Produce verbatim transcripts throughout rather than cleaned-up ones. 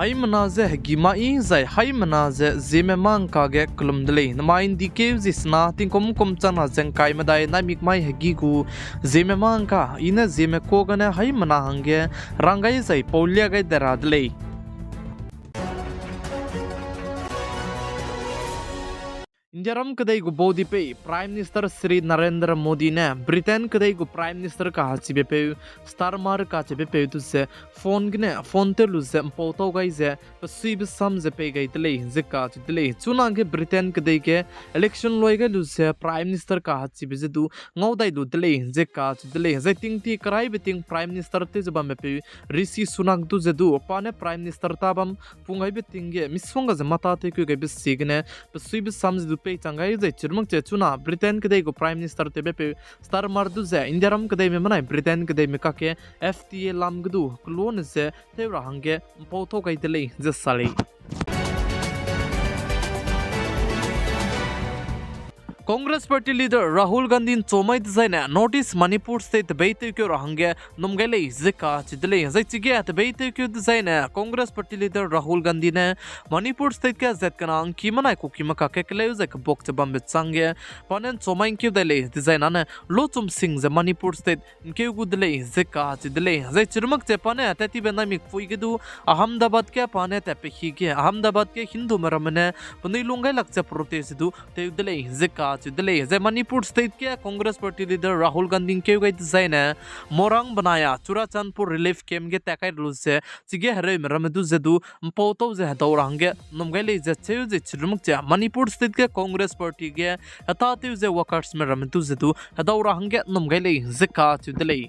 Haimena ze hegi mai zai haimena ze Zeme mangka ge kelum de lei. Namai ndikeu zi sena tingkum kum changna ze ngkai medai naimik mai hegi gu Zeme mangka, i ne Zeme ka gene haimena hangge rang gai zai pau lia gai de ra de lei. Indiaram kedei gu baudipeu Prime Minister Shri Narendra Modi ne Britain kedei gu Prime Minister kahechibe peu Starmer kacheube peu du ze phone gene phone tew lu ze mpau tau gai ze pesuibe sam ze pei gai de lei ze kacheu de lei. Chunage Britain kedei ge election loi gai lu ze Prime Minister kahechibe ze du ngau dai lu de lei ze kacheu de lei. Zai tingti keraibe ting Prime Minister tew ze bambe peu Rishi Sunak du ze du pa ne Prime Minister ta bam pung gaibe ting ge misongga ze mata tewkeu gaibe ziegene pesuibe sam ze du pei chang gai zai chirumak che chuna Britain kedei gu Prime Minister tewbe peu Starmer du ze Indiaram kedeime menai Britain kedeime kakge F T A lam ge du kelone ze tew ra hangge mpau tau gai de lei ze sa lei. Congress Party Leader Rahul Gandhi nchomai dezaine North East Manipur State tebei tewkeu ra hangge nnum gai lei ze kacheu de lei. Zai chige tebei tewkeu dezaine Congress Party Leader Rahul Gandhi ne Manipur State ge zat kena ngki menai kuki mekak ge keleu zai kebuak ze bambe chang ge pa ne nchomai ngkeu dai lei dezaine ne lochum sing ze Manipur State ngkeu gu de lei ze kacheu de lei. Zai chirumak che pa ne tat tibe naimik pui ge du Ahmedabad ge pa ne tat pe hi ge Ahmedabad ge Hindume ramme ne penui lung gai lak ze protest du tew de lei ze kacheu de lei. Zai Manipur State ge Congress Party Leader Rahul Gandhi ngkeu gai dezaine Morang benai a Churachandpur relief camp ge tat kai lu ze chige hereume ramme du ze du mpau tau ze hedau ra hangge nnum gai lei ze cheu ze chirumak che Manipur State ge Congress Party ge heta tew ze workersme ramme du ze du hedau ra hangge nnum gai lei ze kacheu de lei.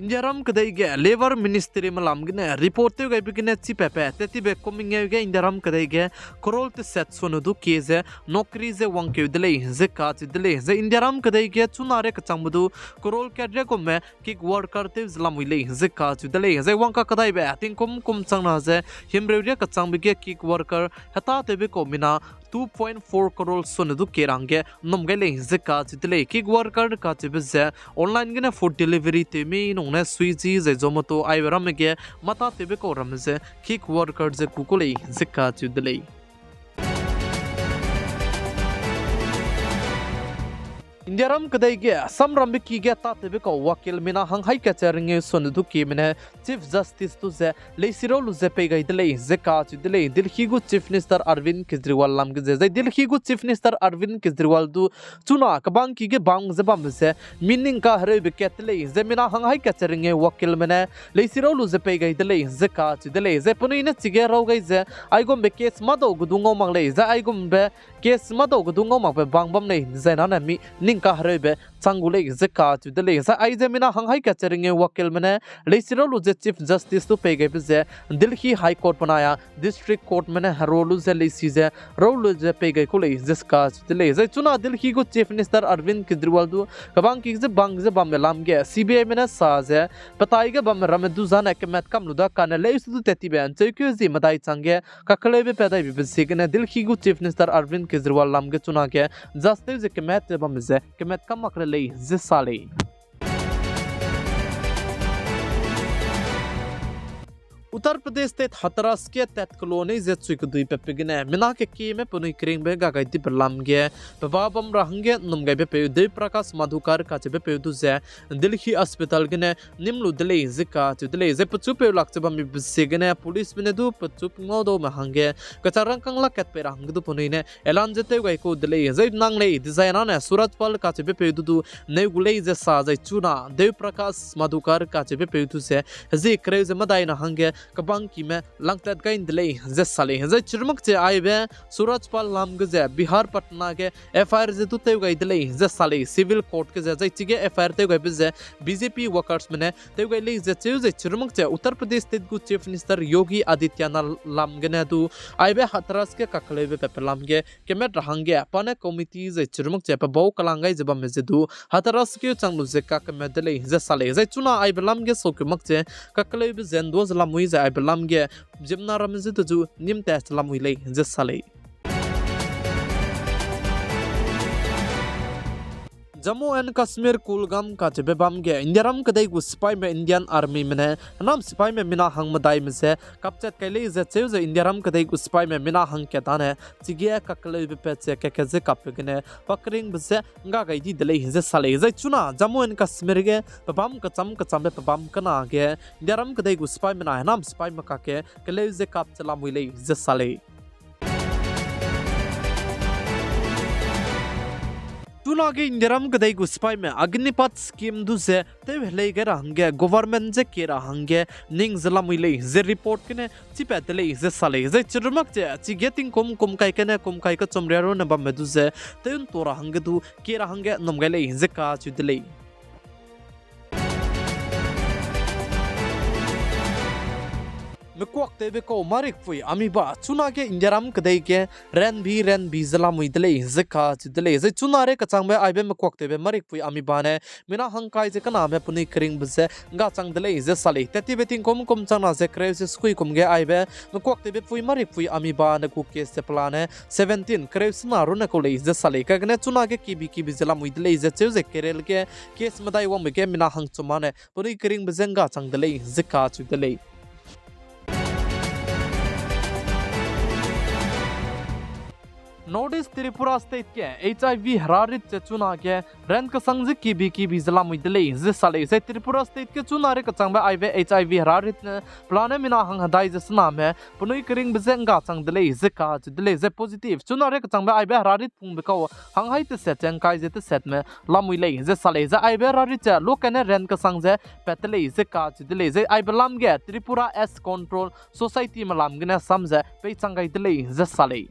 Indiaram kedei ge Labour Ministryme lam gene report tew gaibe gene chipatpat tat tibe kum mengeu ge Indiaram kedei ge crore teset sone du kie ze nokri ze wangkeu de lei ze kacheu de lei. Zai Indiaram kedei ge chuna ria kechangbe du crore kat ria gumme gig worker tew ze lamui lei ze kacheu de lei. Zai wangka kedaibe tingkum kum changna ze himreu ria kechangbe ge gig worker heta tewbe kau mina two point four crore sone du kie ra hangge nnum gai lei ze kacheu de lei. Gig worker kacheube ze online gene food delivery tew mi nung ne Swiggy zai Zomato aibe ramme ge mata tewbe kau ramme ze gig worker ze ku ku lei ze kacheu de lei. Indiaram kedei ge samrambe ki ge tatewbe kau wakil mina hang hai kache ringeu sone du kieme ne Chief Justice du ze leisi rau lu ze pei gai de lei ze kacheu de lei. Delhi gu Chief Minister Arvind Kejriwal lam ge ze zai Delhi gu Chief Minister Arvind Kejriwal du chuna kebangki ge bang ze bambe ze mi ning kahereube kat de lei ze mina hang hai kache ringeu wakilme ne leisi rau lu ze pei gai de lei ze kacheu de lei. Zai penui ne chige rau gai ze aigumbe case madau ge du ngau mak lei ze aigumbe case madau ge du ngau makbe bang bam lei dezai nane mi ning kahereube chang gu lei ze kacheu de lei. Zai aize mina hang hai kache ringeu wakilme ne leisi rau lu ze Chief Justice du pei gaibe ze Delhi High Court benai a District Courtme ne hera lu ze leisi ze rau lu ze pei gai ku lei ze kacheu de lei. Zai chuna Delhi gu Chief Minister Arvind Kejriwal du kebangki ze bang ze bambe lam ge CBIme ne sa ze petai ge bamme ramme du zane kemat kam lu da kane leuse du tat tibe ncheukeu zi medai changge kakeleube pat daibe be ziegene Delhi gu Chief Minister Arvind Kejriwal lam ge chuna ge just tew ze kemat ze bamme ze kemat kam mak le lei ze sa lei. Uttar Pradesh State Hathras ge tat kelone ze chui kedui patbe gene mina kekieme penui keringbe ga gai dibe lam ge peba bam ra hangge nnum gaibe peu Dev Prakash Madhukar kacheube peu du ze Delhi Hospital gene nim lu de lei ze kacheu de lei. Zai pechu peu lak ze bambe be ziegene policeme ne du pechu pungau daume hangge kachak rangkâng lak kat pei ra hangge du penui ne elan ze tew gai ku de lei. Zai nang lei dezai nane Surajpal kacheube peu du du neu gu lei ze sa zai chuna Dev Prakash Madhukar kacheube peu du ze hezi kereu ze medai na hangge kebangkime langtat gai de lei ze sa lei. Zai chirumak che aibe Surajpal lam ge ze Bihar Patna ge FIR ze du tew gai de lei ze sa lei civil court ge ze. Zai chige FIR tew gaibe ze BJP workersme ne tew gai lei ze cheu zai chirumak che Uttar Pradesh State gu Chief Minister Yogi Adityanath lam gene du aibe Hathras ge kakeleube patbe lam ge kemat ra hangge pa ne committee zai chirumak che pebau kelang gai ze bamme ze du Hathras keu chang lu ze kakemat de lei ze sa lei. Zai chuna aibe lam ge sokeu mak che kakeleube ze ndua ze lamui ze aibe lam ge ziemmena ramme ze du zu nim tat ze lamui lei ze sa lei. Jammu and Kashmir Kulgam kacheube bam ge Indiaram kedei gu sipaime Indian Armyme ne henam sipaime mina hang medaime je kapchat kai lei ze cheu ze Indiaram kedei gu sipaime mina hangkat dane chige kakeleube pat ze keke ze kapbe gene pa keringbe je ngga gai di de lei ze sa lei. Zai chuna Jammu and Kashmir ge pebâm kecham kechambe pebâm kena ge Indiaram kedei gu sipaime na henam sipaime kakge keleu ze kap ze lamui lei ze sa lei. Chunage Indiaram kedei gu sipaime Agnipath scheme du ze tew helei gai ra hangge government je kie ra hangge ning ze lamui lei ze report gene chipat de lei ze sa lei. Zai chirumak ze chige tingkum kum kai kene kum kai kechum ria rune bamme du ze tew nto ra hangge du kie ra hangge nnum gai lei ze kacheu de lei. Mekuaktewbe kau marikpui amiba chunage Indiaram kedei ge ranbi ranbi ze lamui de lei ze kacheu de lei. Zai chuna rei kechangbe aibe mekuaktewbe marikpui amiba ne mina hangkai ze kename penui keringbe je ngga chang de lei ze sa lei. Tat tibe tingkum kum changna ze kereu ze sukui kum ge aibe mekuaktewbe pui marikpui amiba ne gu case ze pelane seventeen kereu sena rune kau lei ze sa lei. Kagene chunage kibi kibi ze lamui de lei ze cheu ze kerel ge case medai wangbe ge mina hangchuma ne penui keringbe je ngga chang de lei ze kacheu de lei. North East Tripura State ge HIV herarit ze chunage ran kesang ze kibi kibi ze lamui de lei ze sa lei. Zai Tripura State ge chuna rei kechangbe aibe HIV herarit ne pelane mina hang hedai ze sename penui keringbe je ngga chang de lei ze kacheu de lei. Zai positive chuna rei kechangbe aibe herarit pungbe kau hang hai teset ze ngkai ze tesetme lamui lei ze sa lei. Zai aibe herarit ze lokane ran kesang ze pat de lei ze kacheu de lei. Zai aibe lam ge Tripura AIDS Control Societyme lam gene sam ze peichang gai de lei ze sa lei.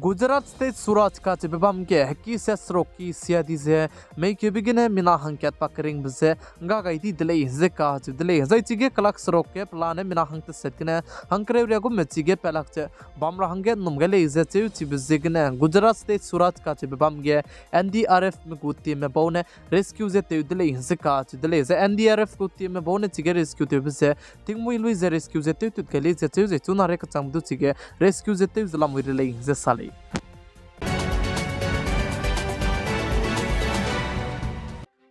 Gujarat State Surat kacheube bam ge heki se seruk ki sia di ze meikibe gene mina hangkat pa keringbe je ngga gai di de lei ze kacheu de lei. Zai chige kelak seruk ge pelane mina hang teset gene hangkereu ria gume chige pelak ze bam ra hangge nnum gai lei ze cheu chibe ziegene Gujarat State Surat kacheube bam ge N D R F me gu teamme bau ne rescue ze tew de lei ze kacheu de lei. Zai N D R F gu teamme bau ne chige rescue tewbe ze tingmui lui ze rescue ze tewtut gai lei ze cheu ze chuna rei kechangbe du chige rescue ze tew ze lamui re lei ze sa lei.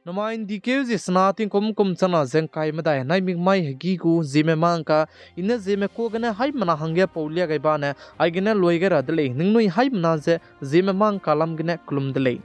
Namai ndikeu ze sena tingkum kum changna ze ngkai medai naimik mai hegi gu Zeme mangka, i ne Zeme kuâ gene haimena hangge pau lia gai bane aigene lui gai ra de lei. Ningnui haimena ze Zeme mangka lam gene kelum de lei.